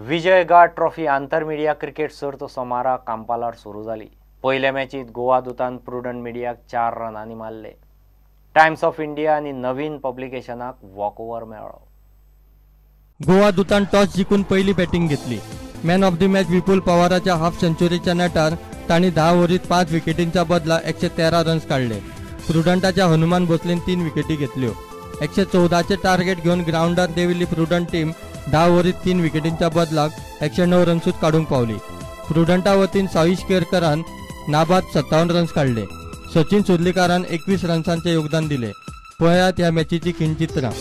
विजय गाड trophy आंतर media cricket सर्त सोमारा कांपालार सुरू जाली. पयल्या मॅचीत गोवा दुतान प्रुडंट मिडियाक 4 रनांनी मारले. टायम्स ऑफ इंडिया आनी नवीन पब्लिकेशनाक वॉकओव्हर मेळ्ळो. गोवा दुतान टॉस जिखून पयली बॅटिंग घेतली. Man of the match Vipul पवाराच्या हाफ सेंचुरीच्या नेटार तांणी 10 ओव्हरीत 5 विकेटींच्या बदला 113 रन्स काडले. प्रुडंटाच्या हनुमान भोसलेन 3 विकेटी घेतल्यो. 114 टार्गेट घेवन ग्रावंडार देंविल्ली प्रुडंट टीम 10 ओव्हरीत 3 विकेटींच्या बदलाक 109 रन्सूच काडूंक पावली. प्रुडंटा वतीन साईश केरकरान नाबाद 57 रन्स काडले. सचिन सुर्लीकारान 21 रन्सांचे योगदान दिले. पळयात ह्या मॅचीची खिणचित्रां.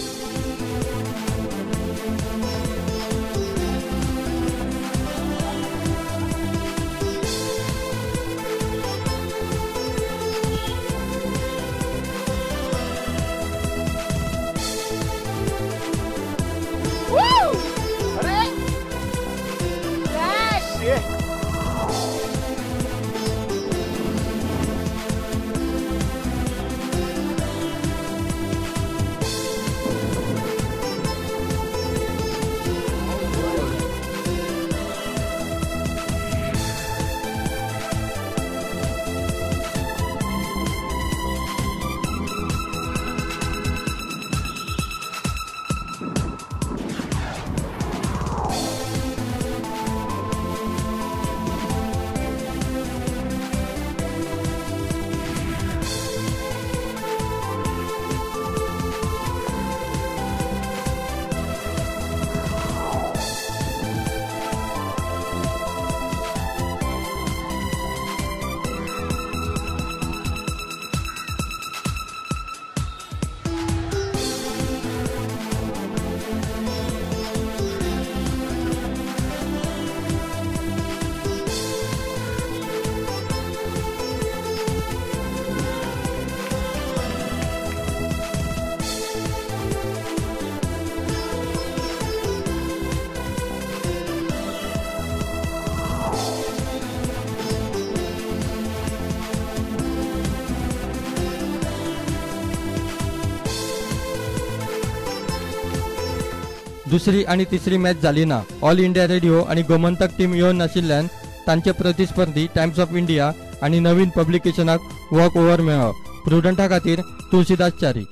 दुसरी आणि तिसरी मॅच झाली ना. ऑल इंडिया रेडिओ आणि गोमंतक टीम येवन नाशिल्ल्यान तांचे प्रतिस्पर्धी टायम्स ऑफ इंडिया आणि नवीन पब्लिकेशनाक वॉक ओव्हर मेळ्ळो. प्रुडंटा खातीर तुळशीदास च्यारी.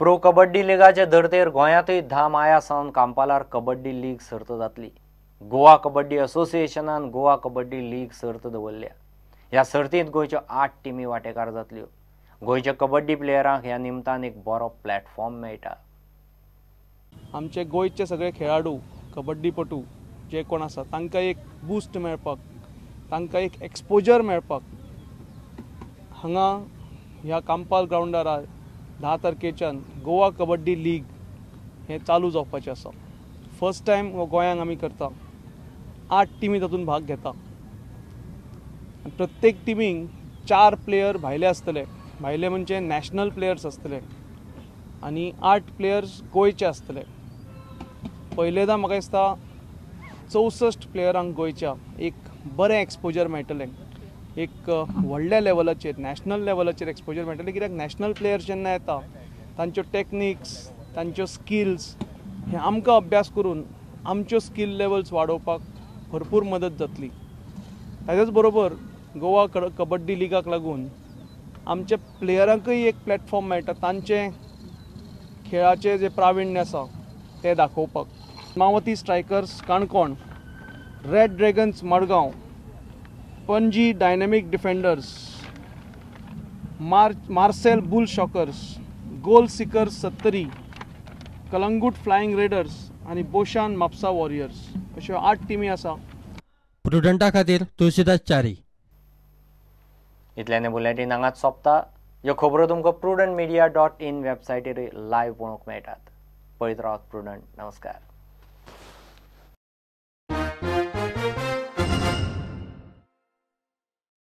प्रो कबड्डी लिगाचे धर्तेर गोंयांतूय 10 माया सावन कांपालार कबड्डी लीग सर्त जातली. गोवा कबड्डी असोसिएशनान गोवा कबड्डी लीग सर्त दवरल्या. ह्या सर्तींत गोंयच्यो 8 टिमी वांटेकार जातल्यो. गोंयच्या कबड्डी प्लेयरांक ह्या निमतान एक बरो प्लॅटफॉर्म मेळटा. आमचे गोंयचे सगळे खेळाडू कबड्डीपटू जे कोण आसा तांकां एक बूस्ट मेळपाक, तांकां एक एक्सपोजर मेळपाक हांगा ह्या कांपाल ग्रावंडार 10 तारखेच्यान गोवा कबड्डी लीग हें चालू जावपाचें आसा. फर्स्ट टायम हो गोंयांक आमी करता. 8 टिमी तातूंत भाग घेता. प्रत्येक टिमींक 4 प्लेयर भायले आसतले, भायले म्हणजे नॅशनल प्लेयर्स आसतले आनी 8 प्लेयर्स गोंयचे आसतले. पयलेंदा म्हाका दिसता 64 प्लेयरांक गोंयच्या एक बरें एक्सपोजर मेळटलें, एक व्हडल्या लेवलाचेर नॅशनल लेवलाचेर एक्सपोजर मेळटलें. कित्याक नॅशनल प्लेयर्स जेन्ना येता तांच्यो टॅक्निक्स, तांच्यो स्किल्स हे आमकां अभ्यास करून आमच्यो स्कील लेवल्स वाडोवपाक भरपूर मदत जातली. ताच्याच बरोबर गोवा कबड्डी लिगाक लागून आमच्या प्लेयरांकय एक प्लॅटफॉर्म मेळटा तांचें खेळाचें जें प्राविण्य आसा तें दाखोवपाक. Mavati strikers Canacona, red dragons Madgaon, Panaji dynamic defenders, Marcel bull shockers, goal seekers Sattari, Calangute flying raiders आनी बोशान म्हापसा वॉरियर्स अश्यो 8 टिमी आसा. प्रुडंटा खातीर तुळशीदास च्यारी. इतल्याने बुलेटीन हांगाच सोंपता. ह्यो खबरो तुमकां prudentmedia.in वेबसायटीर लायव्ह पळोवंक मेळटात. पळयत रावात प्रुडंट. नमस्कार.